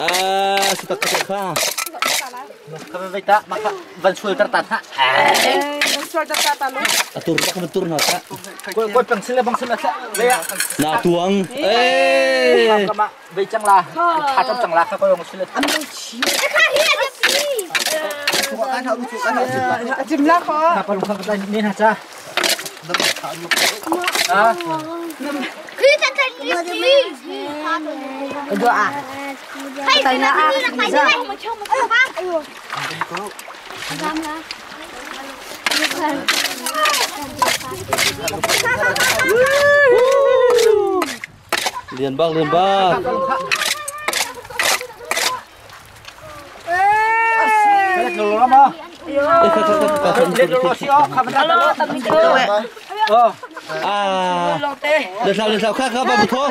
Ah, si tak ka kha. Ka va ta van sual tar ta tha. Van sual tar ta ta lo. Atur bak ma tur na ta. Koi koi pang sila bang sila le ya. Na tuang. Eh. Kama ve chang la. Tha cham chang la kha koi ong sila. Am lo chi. Kha hi a chi. Kan hau chu kan hau chu. Chim la kho. Kha pa lung kha ka ni na cha. Ah. Khi ta ta ni chi. Doa. Tai na a. Lian bak lian bak. Cái lô lắm à. Eh, kha kha kha kha. Lên lô xí ó, kha bắt đầu. Ờ. À. Lên sao lên sao kha kha ba một thôi.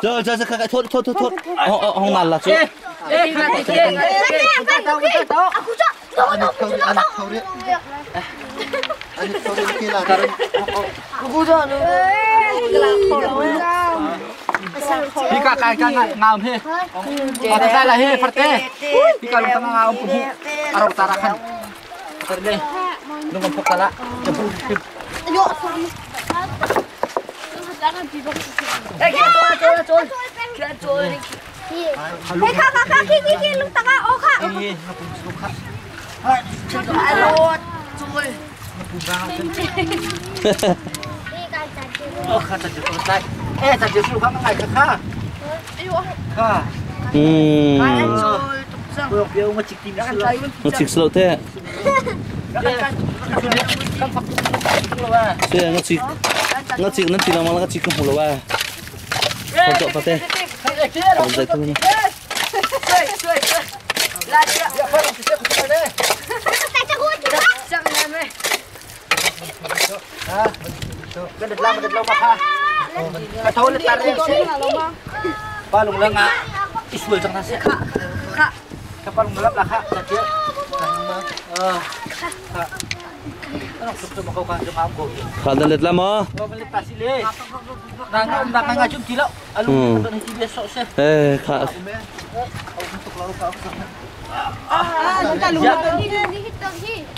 Giờ giờ giờ kha kha thôi thôi thôi thôi. Hong hong nàn là chứ. Ê, Anak kau dia. Anak kau dia kira. Hi ka kai ka ngam he. Ata sai la he farte. Hi ka lung tanga ngam pu. Arok tarakan. Tar le. Nung pok tala. Jampu. Yo, sorry. Hey, kha kha kha khi khi khi lung tanga o kha. Ê, nó cũng xuống khá. Ờ, khá chặt chịu tay. Ê, chặt chịu xuống khá ngày khá khá. Khá. Ừ. Tôi biểu mà chỉ tìm ra Nó chích slow thế. Thế nó chích nó chích nó chỉ là mà nó chích không lo ba. Không chọn pate. Không dạy thôi. Cái đợt làm đợt lâu mà kha. Cái thâu lên ta đây. Ba lùng lăng à. Isual chẳng ta sẽ. Kha. Cái ba lùng lăng là kha. Chặt chứ. Ờ. Kha. Ano tuk tuk kau kan jeng am ko. Kha dan let lama. Kau beli tasi le. Nang nang nang ngajum kilo. Alu kan hiti besok se. Eh, kha.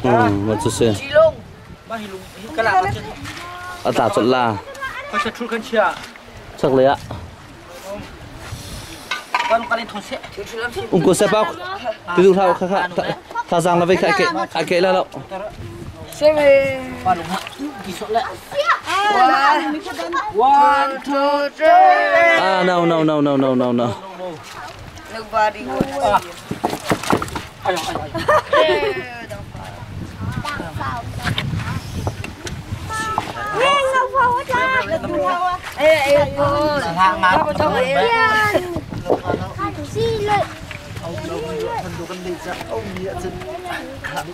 Ừ, mà chú xe. Ba hilung kala ka chen. À ta chọn là Ka sa thul kan chia. chắc lấy ạ. Ba lung kalin thon se. Ung cô xe bao. Ví dụ thao kha kha tha giang là với kha kệ kha kệ là lậu. Ba lung ha. Ki so le. One, two, three. À no no no no no no no. Ayo ayo ayo. Hang ma.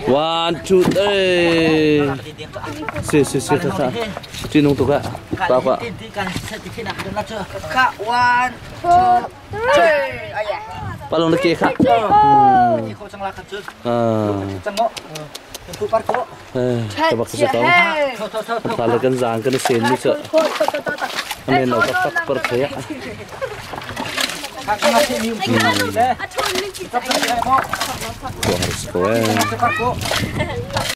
One two three. Xì xì xì kha kha. Chỉ nông tục ạ. Bao ạ. Bao lông nó kia kha. À. Các bác sẽ có. Ta là cái giang cái sen như sợ. Nên là các tắc per thế ạ. Của harus kowe.